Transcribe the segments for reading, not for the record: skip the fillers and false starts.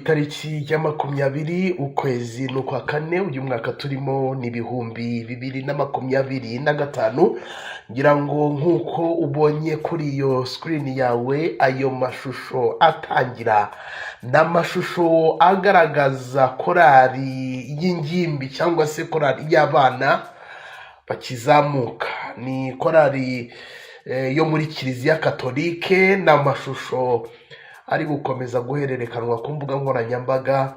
Itariki ya 20, ukwezi ni ukwa kane, uyu mwaka turimo ni 2025. Ngira ngo nk'uko ubonye kuri iyo screen yawe, ayo mashusho atangira ni amashusho agaragaza korali y'ingimbi cyangwa se korali y'abana bakizamuka. Ni korali yo muri Kiliziya Katolike. Ni amashusho ari gukomeza guhererekanwa ku mbuga nkoranyambaga.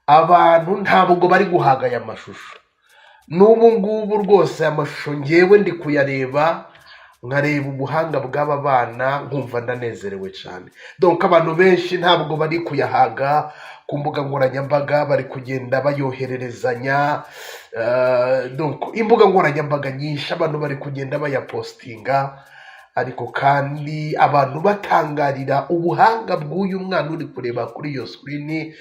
Abantu ntabwo bari guhaga aya mashusho n'ubu ngubu rwose. Aya mashusho ngewe ndi kuyareba, nkareba ubuhanga bw'aba bana, nkumva ndanezerewe cyane. Donc abantu benshi ntabwo bari kuyahaga. Ku mbuga nkoranyambaga bari kugenda bayohererezanya. Donc imbuga nkoranyambaga nyinshi abantu bari kugenda bayapostinga, ariko kandi abantu batangarira ubuhanga bw'uyu mwana uri kureba kuri iyo screen.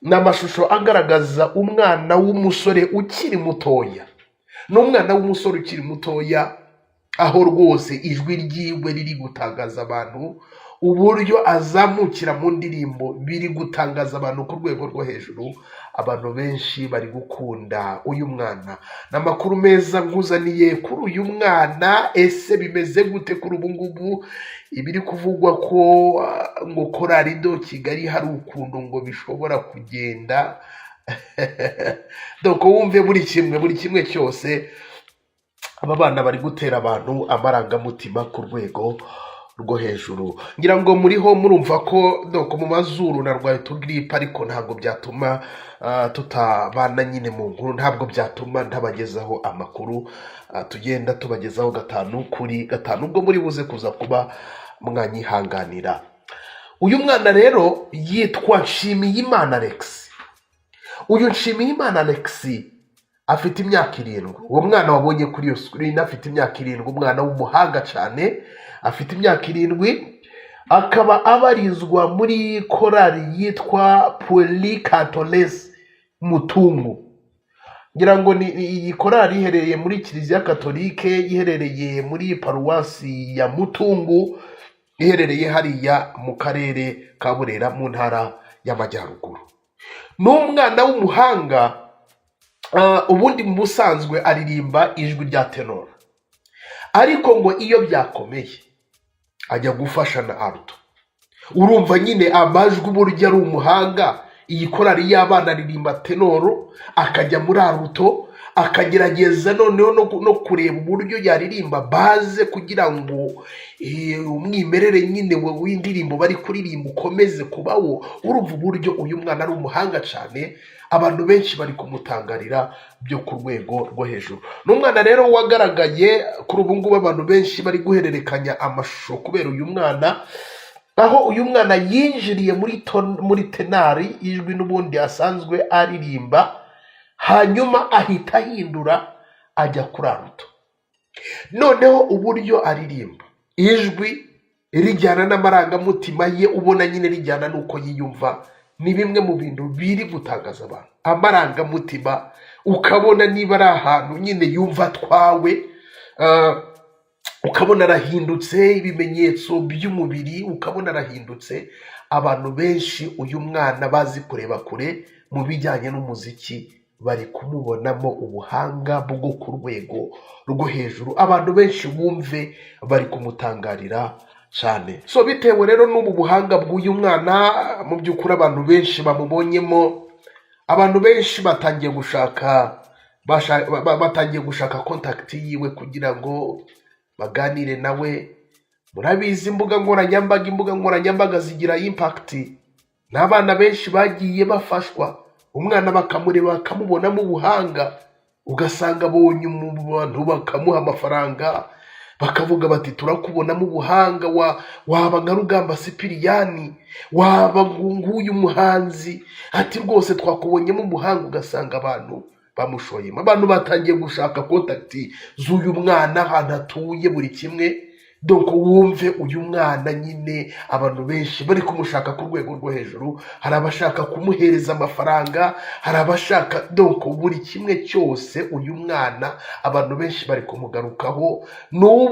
Ni amashusho agaragaza umwana w'umusore ukiri mutoya. Ni umwana w'umusore ukiri mutoya, aho rwose ijwi ryiwe riri gutangaza abantu. Uburyo azamukira mu ndirimbo biri gutangaza abantu ku rwego rwo hejuru. Abantu benshi bari gukunda uyu mwana. Ni amakuru meza nkuzaniye kuri uyu mwana. Ese bimeze gute kuri ubu ngubu? Ibiri kuvugwa ko ngo Chorale de Kigali hari ukuntu ngo bishobora kugenda. Donc wumve buri kimwe cyose. Aba bana bari gutera abantu amarangamutima ku rwego rwo hejuru. Ngira ngo muriho murumva ko donc mu mazuru narwaye utugiripe, ariko ntabwo byatuma tutabana nyine mu nkuru, ntabwo byatuma ntabagezaho amakuru. Tugenda tubagezaho gatanu kuri gatanu. Ubwo muri buze kuza kuba mwanyihanganira. Uyu mwana rero yitwa Nshimiyimana Alex. Uyu Nshimiyimana Alex afite imyaka 7. Uwo mwana wabonye kuri iyo screen afite imyaka 7, umwana w'umuhanga cyane. Afite imyaka 7, akaba abarizwa muri korali yitwa Pueri Cantores Mutungu. Ngira ngo ni iyi korali iherereye muri Kiliziya Katolike, iherereye muri Paruwasi ya Mutungu, iherereye hariya mu karere ka Burera, mu Ntara y'Amajyaruguru. Ni umwana w'umuhanga. Ubundi mu busanzwe aririmba ijwi rya tenor, ariko ngo iyo byakomeye ajya gufasha na alto. Urumva nyine amajwi, uburyo ari umuhanga. Iyi korali y'abana aririmba tenor, akajya muri alto, akagerageza noneho no kureba uburyo yaririmba bass, kugira ngo umwimerere nyine w'indirimbo bari kuririmba ukomeze kubawo. Urumva uburyo uyu mwana ari umuhanga cyane. Abantu benshi bari kumutangarira byo ku rwego rwo hejuru. Ni umwana rero wagaragaye kuri ubu ngubu. Abantu benshi bari guhererekanya amashusho kubera uyu mwana, aho uyu mwana yinjiriye muri tenor, ijwi n'ubundi asanzwe aririmba, hanyuma ahita ahindura ajya kuri alto. Noneho uburyo aririmba, ijwi rijyana n'amarangamutima ye, ubona nyine rijyana n'uko yiyumva, ni bimwe mu bintu biri gutangaza abantu. Amarangamutima, ukabona niba ari ahantu nyine yumva atwawe, ukabona arahindutse, ibimenyetso by'umubiri ukabona arahindutse. Abantu benshi uyu mwana bazi kureba kure mu bijyanye n'umuziki bari kumubonamo ubuhanga bwo ku rwego rwo hejuru. Abantu benshi bumve bari kumutangarira cyane. So bitewe rero n'ubu buhanga bw'uyu mwana, mu by'ukuri abantu benshi bamubonyemo, abantu benshi batangiye gushaka contact yiwe kugira ngo baganire nawe. Murabizi, imbuga nkoranyambaga zigira impact. N'abana benshi bagiye bafashwa, umwana bakamureba bakamubonamo ubuhanga, ugasanga abonye mu bantu bakamuha amafaranga, bakavuga bati: "Turakubonamo ubuhanga, waba nka Rugamba Sipiriyani, waba nguyu muhanzi," ati: "Rwose twakubonyemo ubuhanga." Ugasanga abantu bamushoyemo. Abantu batangiye gushaka contact z'uyu mwana, ahantu atuye, buri kimwe. Donc wumve uyu mwana nyine abantu benshi bari kumushaka ku rwego rwo hejuru. Hari abashaka kumuhereza amafaranga, hari abashaka donc buri kimwe cyose. Uyu mwana abantu benshi bari kumugarukaho n'ubu.